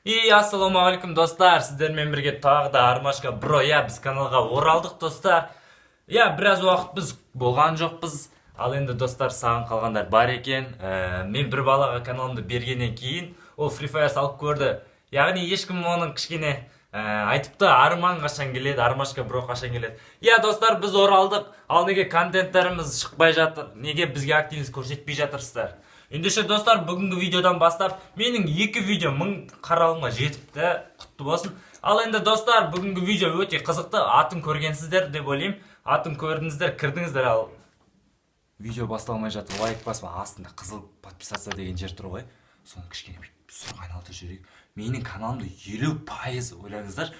И ассалаумағалейкум, достар! Сіздермен бірге тағы да Армашка Бро. Иә, біз каналға оралдық, достар. Иә, біраз уақыт біз болған жоқпыз. Ал енді, достар, саған қалғандар бар екен. Мен бір балаға каналымды бергеннен кейін ол Free Fire салып көрді. Яғни ешкім оның кішкене айтыпты: «Арман қашан келеді, Армашка Бро қашан келеді?» Иә, достар, біз оралдық. Ал неге контенттеріміз шықпай жатыр? Неге бізге активность көрсетпей жатырсыздар? Ендеше, достар, бүгінгі видеодан бастап менің екі видео 1000 қаралымға жетіпті, құтты болсын. Ал енді, достар, бүгінгі видео өте қызықты. Атын көргенсіздер деп ойлаймын. Атын көрдіңіздер, кірдіңіздер. Ал видео басталмай жатыр, лайк басып, астында қызыл «подписаться» деген жер тұр ғой, соны кішкене бүйтіп сұрға айналдырып жіберейік. Менің каналымды 50%, ойлаңыздар,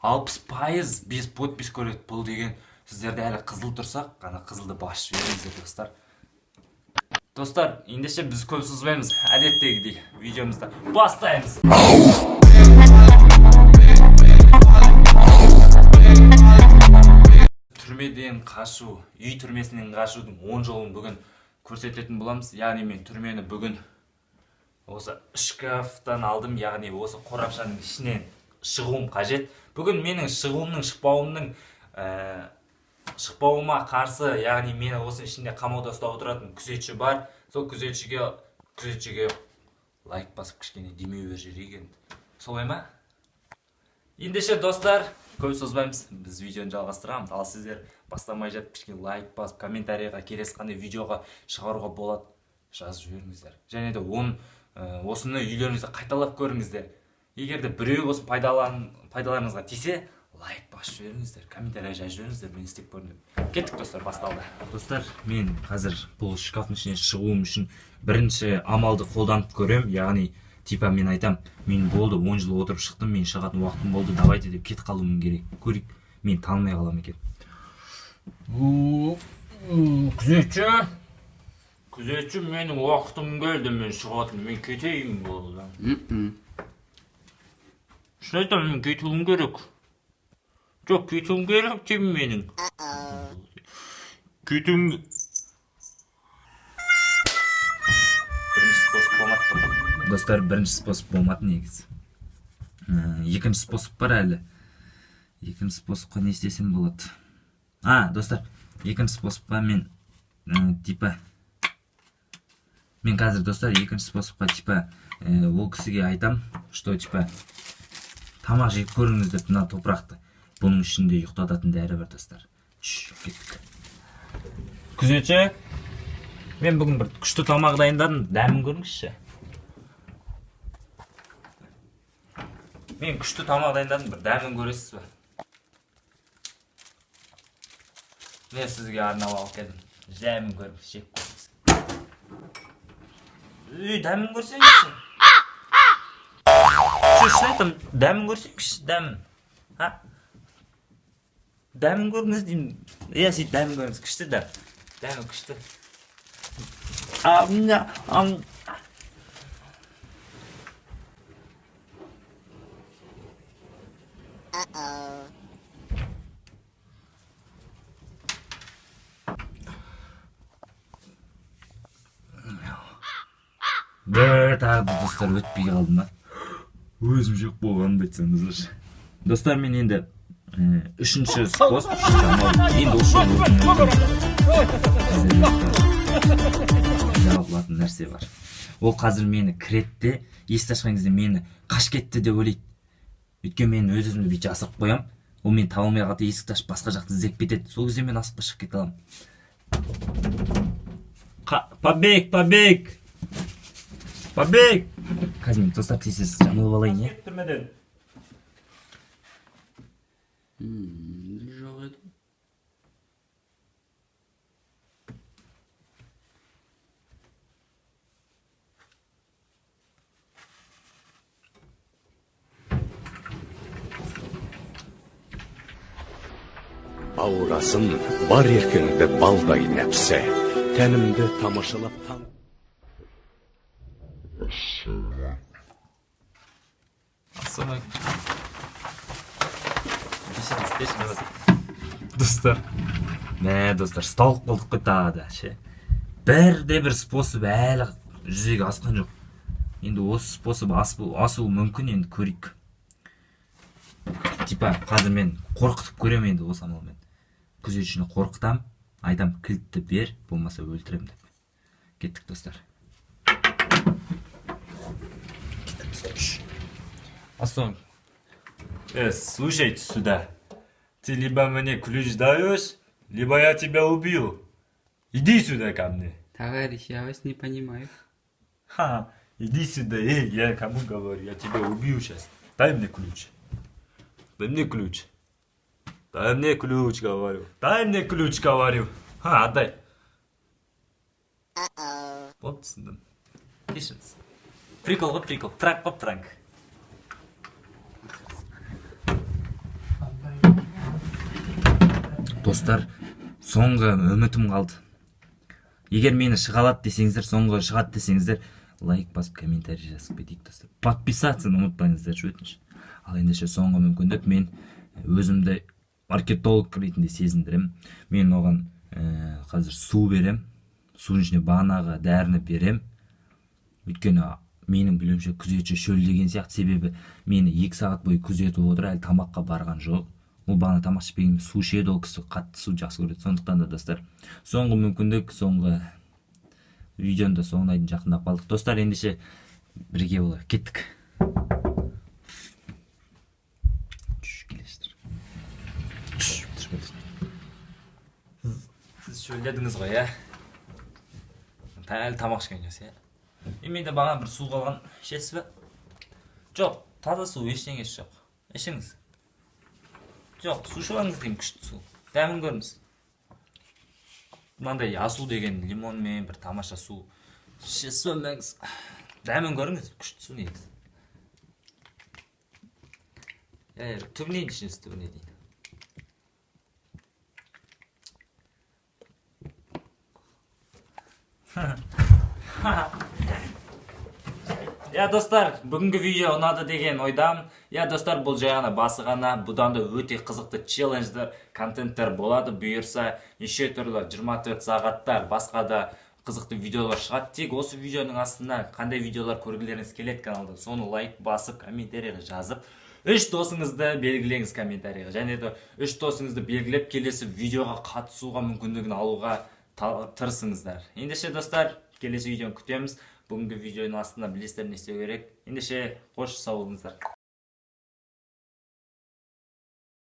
60% без подпись көреді. Бұл деген сіздерде әлі қызыл тұрса, ана қызылды басып жіберіңіздер, достар. Достар, ендеше біз көп созбаймыз, әдеттегідей видеомызды бастаймыз. Түрмеден қашу, үй түрмесінен қашудың 10 жолын бүгін көрсететін боламыз. Яғни мен түрмені бүгін осы шкафтан алдым, яғни осы қорапшаның ішінен шығуым қажет. Бүгін менің шығуымның, шықпауымның, шықпауыма қарсы, яғни мені осы ішінде қамауда ұстап отыратын күзетші бар. Сол күзетшіге лайк басып, кішкене демеу беріп жіберейік енді, солай ма? Ендеше, достар, көп созбаймыз, біз видеоны жалғастырамыз. Ал сіздер бастамай жатып кішкене лайк басып, комментарийға келесі қандай видеоға шығаруға болады, жазып жіберіңіздер. Және де осыны үйлеріңізде қайталап көріңіздер. Егер де біреу болсын пайдаларыңызға тисе, лайк басып жіберіңіздер, комментарий жазып жіберіңіздер, мен істеп көрдім деп. Кеттік, достар, басталды. Достар, мен қазір бұл шкафтың ішінен шығуым үшін бірінші амалды қолданып көрем. Яғни типа мен айтам: «Мен болды, 10 жыл отырып шықтым, мен шығатын уақытым болды, давайте», — деп кетіп қалуым керек. Көрейік, мен танымай қалам екен. Күзетші, күзетші, менің уақытым келді, мен шығатын, мен кетейін, болды. Шын айтамын, мен кетуім керек. Жоқ, кетуім керек деймін, менің кетуім. Бірінші способ болмады, достар, бірінші способ болмады негізі. Екінші способ бар әлі. Екінші способқа не істесем болады? А, достар, екінші способқа мен типа мен қазір, достар, екінші способқа типа ол кісіге айтам, что типа тамақ жеп көріңіз деп мына топырақты. Бұның ішінде ұйықтататын дәрі бар, достар. Чш, кеттік. Күзетші, мен бүгін бір күшті тамақ дайындадым, дәмін көріңізші. Мен күшті тамақ дайындадым, бір дәмін көресіз ба? Мен сізге арнап алып келдім, дәмін көріңіз, жеп көріңіз. Ей, дәмін көрсеңізші. Шын айтамын, дәмін көрсеңізші, дәмін. А, дәмін көріңіз деймін. Иә, сөйтіп дәмін көріңіз, күшті дәм, дәмі күшті. А, мня, ам. Бір тағы да, достар, өтпей қалды ма? Өзім жеп болғанымды айтсаңыздаршы. Достар, мен енді үшінші способ, үшінші амал. Енді осы жолы жабылатын нәрсе бар. Ол қазір мені кіреді де, есікті ашқан кезде мені қашып кетті деп ойлайды. Өйткені мен өз өзімді бүйтіп жасырып қоямын. Ол мені таба алмай қалады, есікті ашып, басқа жақты іздеп кетеді. Сол кезде мен асықпай шығып кете аламын. Побег, побег, побег! Қазір мен, достар, тез тез жамылып алайын, иә. Түрмеден. Жоқ еді. Аурасын бар еркіңді балдай нәпсі, тәнімді тамашалап таң. Ассалаумағалейкум. Кешіріңіз, кешіріңіз, достар. Мә, достар, ұсталып қалдық қой тағы да ше. Бірде бір способ әлі жүзеге асқан жоқ. Енді осы способ асуы мүмкін, енді көрейік. Типа қазір мен қорқытып көремін енді осы амалмен. Күзетшіні қорқытам, айтам: «Кілтті бер, болмаса өлтірем», – деп. Кеттік, достар. Кеттік, достар. Асон. Слушайте сюда. Ты либо мне ключ даешь, либо я тебя убью. Иди сюда ко мне. Товарищ, я вас не понимаю. Ха, иди сюда, эй, я кому говорю, я тебя убью сейчас. Дай мне ключ. Дай мне ключ. Дай мне ключ, говорю. Дай мне ключ, говорю. Ха, отдай. Болды, түсіндім. Кешіріңіз. Прикол ғой, прикол. Пранк қой, пранк. Достар, соңғы үмітім қалды. Егер мені шыға алады десеңіздер, соңғы шығады десеңіздер, лайк басып, комментарий жазып кетейік, достар. Подписаться ұмытпаңыздаршы, өтініш. Ал ендеше соңғы мүмкіндік, мен өзімді маркетолог ретінде сезіндіремін. Мен оған қазір су берем, судың ішіне бағанағы дәріні берем. Өйткені менің білуімше, күзетші шөлдеген сияқты, себебі мені 2 сағат бойы күзетіп отыр, әлі тамаққа барған жоқ. Ол бағана тамақ ішпеген, су ішеді, ол кісі қатты су жақсы көреді. Сондықтан да, достар, соңғы мүмкіндік, соңғы видеоның да соңына дейін жақындап қалдық, достар. Ендеше бірге болайық, кеттік. Түш, келе жатыр. Түш, түш, келе жатыр. Сіз шөлдедіңіз ғой, иә? Әлі тамақ ішкен жоқсыз, иә? И менде бағана бір су қалған, ішесіз бе? Жоқ, таза су, ештеңесі жоқ, ішіңіз. Жоқ, су ішіп алыңыз деймін, күшті су, дәмін көріңіз. Мынандай асу деген лимонмен бір тамаша су, ішесіз бе? Мәңіз дәмін көріңіз, күшті су негізі. Иә, түбіне дейін ішіңіз, түбіне дейін. Иә, достар, бүгінгі видео ұнады деген ойдамын. Иә, достар, бұл жай ғана басы ғана, бұдан да өте қызықты челлендждер, контенттер болады. Бұйырса, неше түрлі 24 сағаттар, басқа да қызықты видеолар шығады. Тек осы видеоның астына қандай видеолар көргілеріңіз келеді каналда, соны лайк басып, комментарийға жазып, үш досыңызды белгілеңіз комментарийға. Және де үш досыңызды белгілеп, келесі видеоға қатысуға мүмкіндігін алуға тырысыңыздар. Ендеше, достар, келесі видеоны күтеміз. Бүгінгі видеоның астына білесіздер не істеу керек. Ендеше, қош, сау болыңыздар.